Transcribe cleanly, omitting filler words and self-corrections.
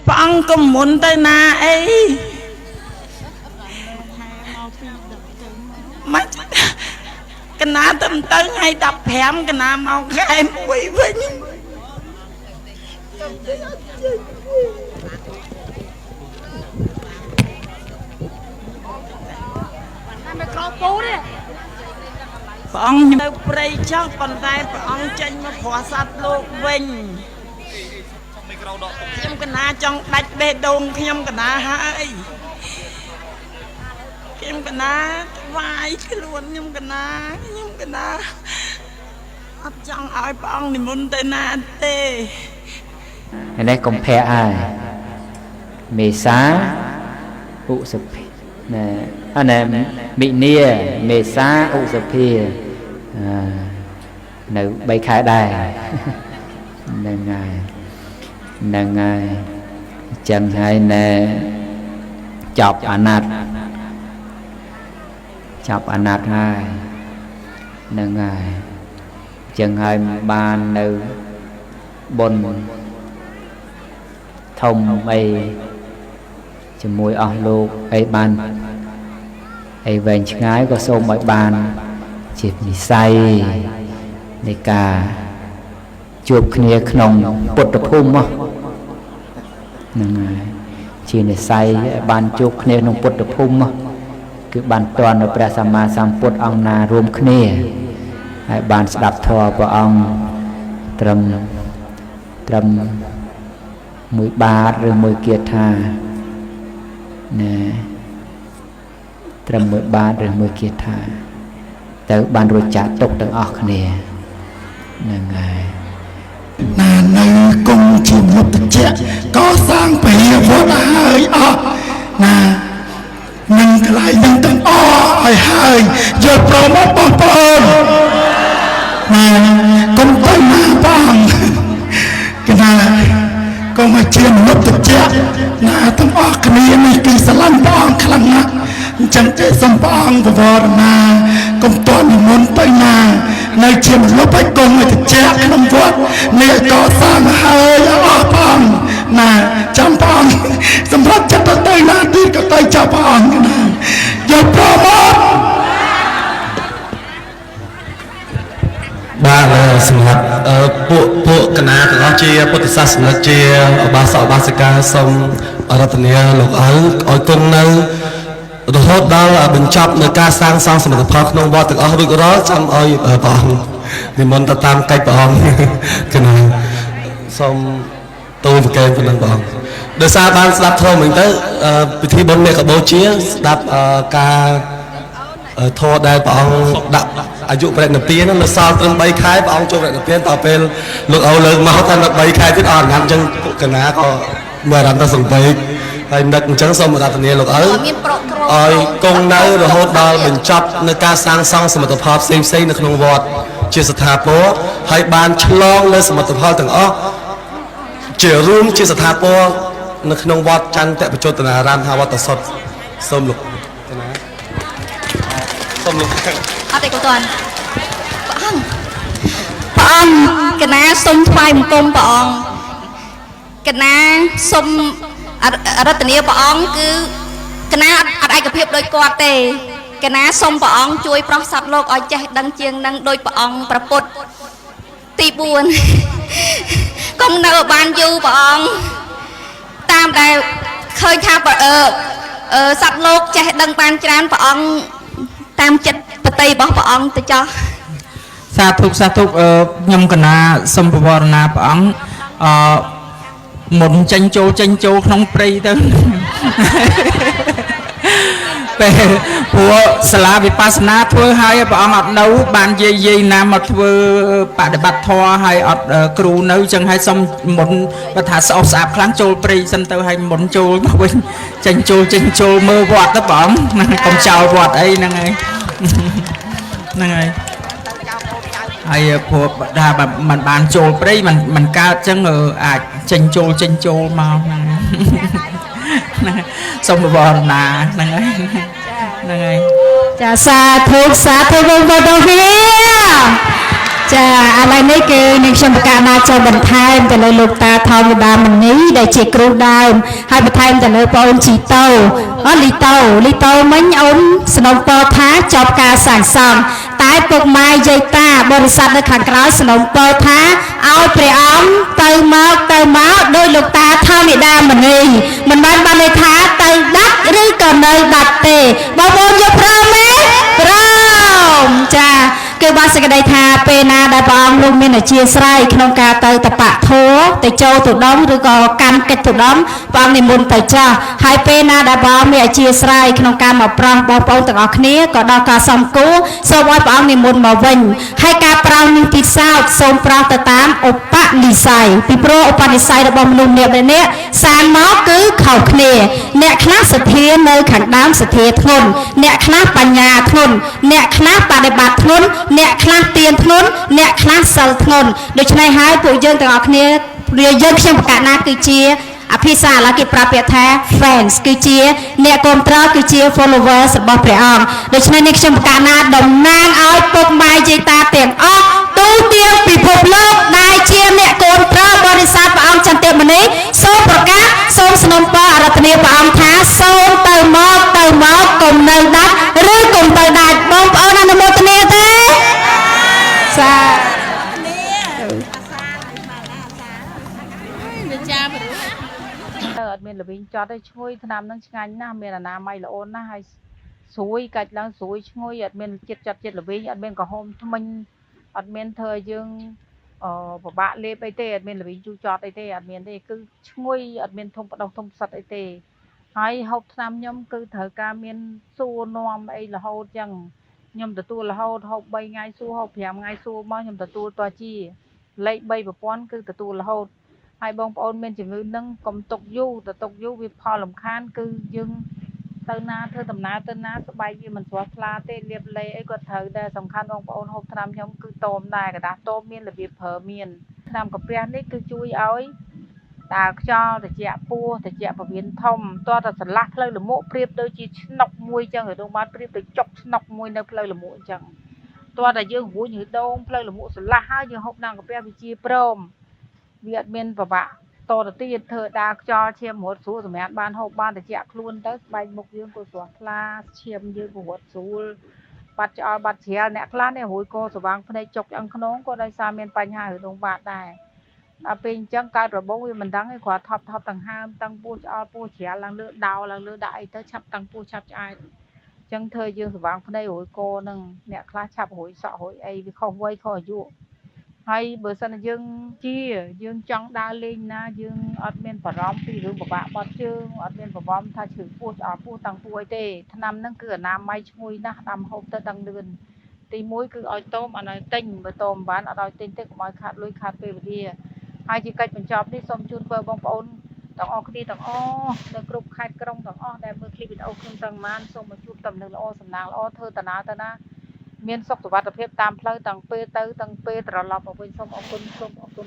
ព្រះអង្គកុំមុនទៅណាអីមកកណាទៅទៅថ្ងៃ15កណាមកខែ1វិញព្រះអង្គនៅព្រៃចោះប៉ុន្តែព្រះអង្គចេញមកព្រោះសត្វលោកវិញខ្ញុំកណាចង់ដាច់បេះដូងខ្ញុំកណាហើយខ្ញុំកណាថ្វាយខ្លួនខ្ញុំកណាខ្ញុំកណាអត់ចង់ឲ្យព្រះអង្គនិមន្តទៅណាទេនេះកុម្ភៈហើយមេសាឧសភាណែអាណែមិនាមេសាឧសភានៅ3ខែដែរហ្នឹងហើយហ្នឹងហើយអញ្ចឹងហើយណែចប់អាណត្តិចប់អាណត្តិហើយហ្នឹងហើយអញ្ចឹងហើយបាននៅបុណ្យធំអីជាមួយអស់លោកអីបានអីវែងឆ្ងាយក៏សូមឲ្យបានជានិស័យនៃការជួបគ្នាក្នុងពុទ្ធភូមិហ្នឹងហើយជានិស័យបានជួបគ្នាក្នុងពុទ្ធភូមិគឺបានតន់នៅព្រះសម្មាសម្ពុទ្ធអង្គណារួមគ្នាហើយបានស្ដាប់ធម៌ព្រះអង្គត្រឹមមួយបាតឬមួយគាថាណាត្រឹមមួយបាតឬមួយគាថាទៅបានរួចចាកទុកទាំងអស់គ្នាហ្នឹងហើយណានៅគង់ជាមុតជៈកសាងពហិវត្តហើយអស់ណានឹងកន្លែងនឹងទាំងអស់ឲ្យហើយយល់ព្រមបងប្អូនណាកុំទៅណាបងកណាកុំឲ្យជាមុតជៈណាទាំងអស់គ្នានេះគឺស្រឡាញ់ព្រះអង្គខ្លាំងណាស់អញ្ចឹងទេសូមព្រះអង្គបវរណាកុំតន់និមន្តទៅណានៅជាមនុស្សឲ្យគង់ឲ្យត្រជាក់ក្នុងវត្តនេះកសាងហើយអស់ព្រះអង្គណាចាំព្រះអង្គសម្រាប់ចិត្តទៅណាទៀតក៏ទៅចាប់ព្រះអង្គណាយកប្រមត់បាទសម្រាប់ពួកកណាទាំងអស់ជាពុទ្ធសាសនិកជាឧបាសកឧបាសិកាសូមរតនាលោកឪឲ្យគង់នៅរហូតដល់បញ្ចប់នៅការសាងសង់សមិទ្ធផលក្នុងវត្តទាំងអស់រួចរាល់ចាំឲ្យព្រះអង្គនិមន្តទៅតាមកិច្ចព្រះអង្គកណាសូមទូលប្រកែកប៉ុណ្ណឹងព្រះអង្គដោយសារបានស្ដាប់ធម៌មិញទៅពិធីបុណ្យមេកបូជាស្ដាប់ការធម៌ដែលព្រះអង្គដាក់អាយុប្រតិនិព្វាននៅសល់ត្រឹម3ខែព្រះអង្គចូលប្រតិនិព្វានតពេលលោកឪលើកមកថានៅ3ខែទៀតអត់ងាប់អញ្ចឹងពួកកណាក៏មានអារម្មណ៍ថាសង្វេគហើយនឹកអញ្ចឹងសូមរតនាលោកឪឲ្យគង់នៅរហូតដល់បញ្ចប់នៅការសាងសង់សមិទ្ធផលផ្សេងផ្សេងនៅក្នុងវត្តជាស្ថាពរហើយបានឆ្លងនៅសមិទ្ធផលទាំងអស់ជារួមជាស្ថាពរនៅក្នុងវត្តចន្ទបច្ចុតនារាមហៅវត្តសុទ្ធសូមលោកកណាសូមលោកអត់ទេកូនតាន់ព្រះអង្គកណាសូមថ្វាយបង្គំព្រះអង្គកណាសូមរតនាព្រះអង្គគឺកណាអត់ឯកភាពដោយគាត់ទេកណាសូមព្រះអង្គជួយប្រោះសត្វលោកឲ្យចេះដឹងជាងនឹងដោយព្រះអង្គព្រះពុទ្ធទី4កុំនៅបានយូរព្រះអង្គតាមដែលឃើញថាសត្វលោកចេះដឹងបានច្រើនព្រះអង្គតាមចិត្តបតីរបស់ព្រះអង្គទៅចោះសាធុសាធុខ្ញុំកណាសូមប្រវរណាព្រះអង្គមុនចេញចូលក្នុងព្រៃទៅពេលព្រោះសាលាវិបស្សនាធ្វើឲ្យព្រះអង្គអត់នៅបានយាយណាមកធ្វើបដិបត្តិធម៌ហើយអត់គ្រូនៅចឹងហើយសុំមុនបើថាស្អប់ស្អាប់ខ្លាំងចូលព្រៃសិនទៅហើយមុនចូលមកវិញចេញចូលមើលវត្តទៅព្រះអង្គកុំចោលវត្តអីហ្នឹងហើយហ្នឹងហើយហើយព្រោះថាមិនបានចូលព្រៃមិនកើតចឹងអាចចេញចូលមកហ្នឹងសូមបរណាហ្នឹងហើយហ្នឹងហើយចាសាធុសាធុបងប្អូនទាំងគ្នា ចាឥឡូវនេះគឺនាងខ្ញុំប្រកាសណាចូលបន្ថែមទៅលើលោកតាថោវិដាមនីដែលជាគ្រូដើមហើយបន្ថែមទៅលើបងអូនជីតូអូលីតូលីតូមិញអូនสนំពរថាចប់ការសាងសង់តែពុកម៉ែយាយតាបរិស័ទនៅខាងក្រោយสนំពរថាឲ្យព្រះអង្គទៅមកទៅមកដោយលោកតាថោវិដាមនីមិនបានបានន័យថាទៅដាច់ឬក៏នៅដាច់ទេបងប្អូនយកព្រមទេព្រមចាគឺបានសេចក្តីថាពេលណាដែលព្រះអង្គលោកមានអធិស្រ័យក្នុងការទៅតបៈធัวទៅចូលទុដងឬក៏កាន់កិច្ចទុដងព្រះអង្គនិមន្តទៅចាស់ហើយពេលណាដែលព្រះអង្គមានអធិស្រ័យក្នុងការមកប្រោះបងប្អូនទាំងអស់គ្នាក៏ដល់ការសំគួរសូមឲ្យព្រះអង្គនិមន្តមកវិញហើយការប្រោសនេះទីសោតសូមប្រោសទៅតាមឧបនិស្ស័យពីព្រោះឧបនិស្ស័យរបស់មនុស្សម្នាក់ៗសាងមកគឺខុសគ្នាអ្នកខ្លះសទ្ធានៅខាងដើមសទ្ធាធ្ងន់អ្នកខ្លះបញ្ញាធ្ងន់អ្នកខ្លះបដិបត្តិធ្ងន់អ្នកខ្លះទានធ្ងន់អ្នកខ្លះសិលធ្ងន់ដូច្នេះហើយពួកយើងទាំងអស់គ្នាយើងខ្ញុំប្រកាសណាគឺជាអភិសាឥឡូវគេប្រាប់ពាក្យថា fans គឺជាអ្នកគ្រប់គ្រងគឺជា followers របស់ព្រះអង្គដូច្នេះនេះខ្ញុំប្រកាសណាតំណាងឲ្យពុកម៉ែយាយតាទាំងអស់ទូទាំងពិភពលោកដែលជាអ្នកគ្រប់គ្រងបរិស័ទព្រះអង្គចន្ទមនីសូមប្រកាសសូមสนំពរអារាធនាព្រះអង្គថាសូមទៅមកទៅមកកុំនៅដាច់ឬកុំទៅដាច់បងប្អូនអនុមោទនាទេសា អត់មានល្វីងចត់ទេឈ្ងុយថ្នាំនឹងឆ្ងាញ់ណាស់មានអនាម័យល្អណាស់ហើយស្រួយកាច់ឡើងស្រួយឈ្ងុយអត់មានជាតិចត់ជាតិល្វីងអត់មានក្រហមថ្មិញអត់មានធ្វើឲ្យយើងពិបាកលេបអីទេអត់មានល្វីងជូរចត់អីទេអត់មានទេគឺឈ្ងុយអត់មានធំបដោះធំផ្សិតអីទេហើយហូបថ្នាំខ្ញុំគឺត្រូវការមានសួរនាំអីរហូតចឹងខ្ញុំទទួលរហូតហូប3ថ្ងៃសួរហូប5ថ្ងៃសួរមកខ្ញុំទទួលតជាលេខ3ប្រព័ន្ធគឺទទួលរហូតហើយបងប្អូនមានជំងឺនឹងកុំទុកយូរទៅទុកយូរវាផលលំខានគឺយើងទៅណាធ្វើដំណើរទៅណាស្បែកវាមិនស្រស់ថ្លាទេលាបលេអីក៏ត្រូវដែរសំខាន់បងប្អូនហូបថ្នាំខ្ញុំគឺតមដែរกระดาษតមមានរបៀបប្រើមានថ្នាំកាពះនេះគឺជួយឲ្យដើរខ្យល់ត្រជាក់ពោះត្រជាក់ពោះវៀនធំតោះតែស្រឡះផ្លូវលមុខប្រៀបដូចជាឆ្នុកមួយចឹងរដងបានប្រៀបដូចចុកឆ្នុកមួយនៅផ្លូវលមុខចឹងតោះតែយើងរួញឬដងផ្លូវលមុខស្រឡះហើយយើងហូបថ្នាំកាពះវាជាព្រមវាអត់មានប្របាក់តទៅទៀតធ្វើដើរខ្យល់ឈាមរត់ស្រួលសម្រាប់បានហូបបានត្រជាក់ខ្លួនទៅស្បែកមុខយើងក៏ស្រស់ថ្លាឈាមយើងក៏រត់ស្រួលបាត់ឆ្អល់បាត់ជ្រាលអ្នកខ្លះនេះរួយកស្វាងភ្នែកចុកឆ្អឹងខ្នងក៏ដោយសារមានបញ្ហារឿងបាតដែរដល់ពេលអញ្ចឹងកើតរបូវាមិនដឹងទេគ្រាន់ថប់ថប់ទាំងហើមតាំងពោះឆ្អល់ពោះជ្រាលឡើងលើដោឡើងលើដាក់អីទៅឆាប់តាំងពោះឆាប់ឆ្អែតអញ្ចឹងធ្វើយើងស្វាងភ្នែករួយកនឹងអ្នកខ្លះឆាប់រួយសក់រួយអីវាខុសវ័យខុសអាយុហើយបើសិនយើងជាយើងចង់ដើរលេងណាយើងអត់មានបារម្ភពីរឿងពិបាកបត់ជើងអត់មានបារម្ភថាឈឺពោះឆ្អល់ពោះតាំងពោះអីទេថ្នាំហ្នឹងគឺអនាម័យឈ្ងុយណាស់ដាំហូបទៅដឹងលឿនទី1គឺឲ្យតូមអត់ឲ្យទិញបើតូមមិនបានអត់ឲ្យទិញទេកុំឲ្យខាតលុយខាតពេលវេលាហើយជាកិច្ចបញ្ចប់នេះសូមជូនពរបងប្អូនទាំងអស់គ្នាទាំងអស់នៅគ្រប់ខេត្តក្រុងទាំងអស់ដែលមើលឃ្លីបវីដេអូខ្ញុំទាំងម៉ានសូមមកជួបតំណែងល្អសំណាងល្អធ្វើតាណាទៅណាមានសុខសុវត្ថិភាពតាមផ្លូវតាំងពេលទៅតាំងពេលត្រឡប់មកវិញសូមអរគុណសូមអរគុណ